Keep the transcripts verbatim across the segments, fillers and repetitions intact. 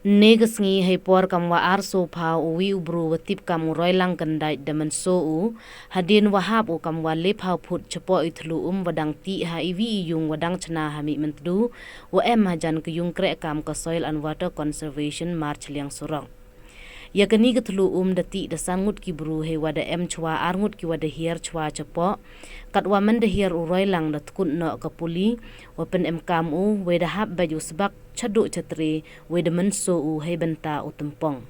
Ynne ka sngi hei por kam wa ar soo phaw, u wi u bru wa tip kam u Roilang Kyndait da mynsaw u hadien wa hap u kam wa le phaw phut chapoh i thlu um wa dang tih ha i wi i yung wa dang chna ha Mihmyntdu, wa em hajan ka yung kreh kam ka Soil and Water Conservation March Liang Surok. Ya kani ka thlu um da tih da san ngut ki bru hei wa da em chwa ar ngut ki wa da hiar chwa chapoh. Kat wa man da hiar u Roilang da tkut noh ka puli wa pynemkam u, wei da hap beit u sbak chaduh chatre, wei da mynsaw u hei bynta u tympong.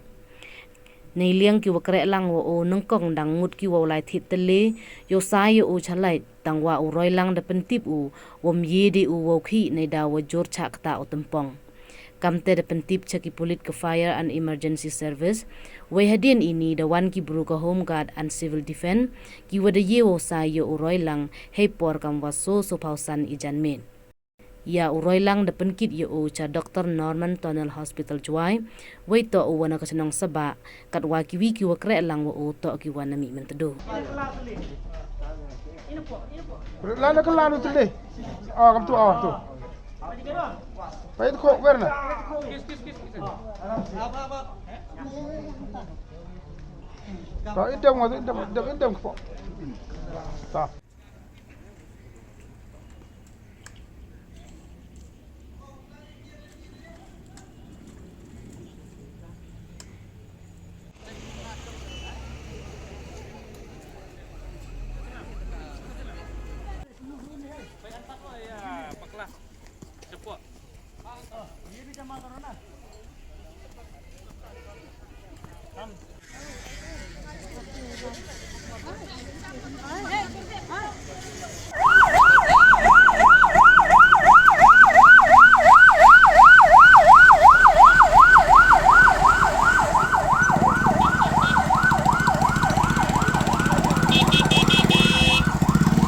Nei liang ki wa kreh lang wa u nyngkong dang ngut ki wa u lai thied tylli yow sa ya u chalait, tang wa u Roilang da pyntip u wom ye de u wow khih nei da wa jur chah kata u tympong. Kamte da pyntip cha ki pulit ka Fire and Emergency Service, wei hadien ini da wan ki bru ka Home Guard and Civil Defence, ki wa da ye wow sa ya u Roilang hei por kam wa soo soo phaw san i janmiet. Ya u Roilang da pynkit ya u cha Doctor Norman Tunnel Hospital Jowai, wei toh u wa na ka chnong Sabah, kat wa ki wi ki wa kreh lang wa u toh ki wa na Mihmyntdu. Lana ka lanu tyle. Ah, kam tu, ah, tu. Pai tu ko, wer na. Ta, idam wa, idam, idam, idam ko. Ta.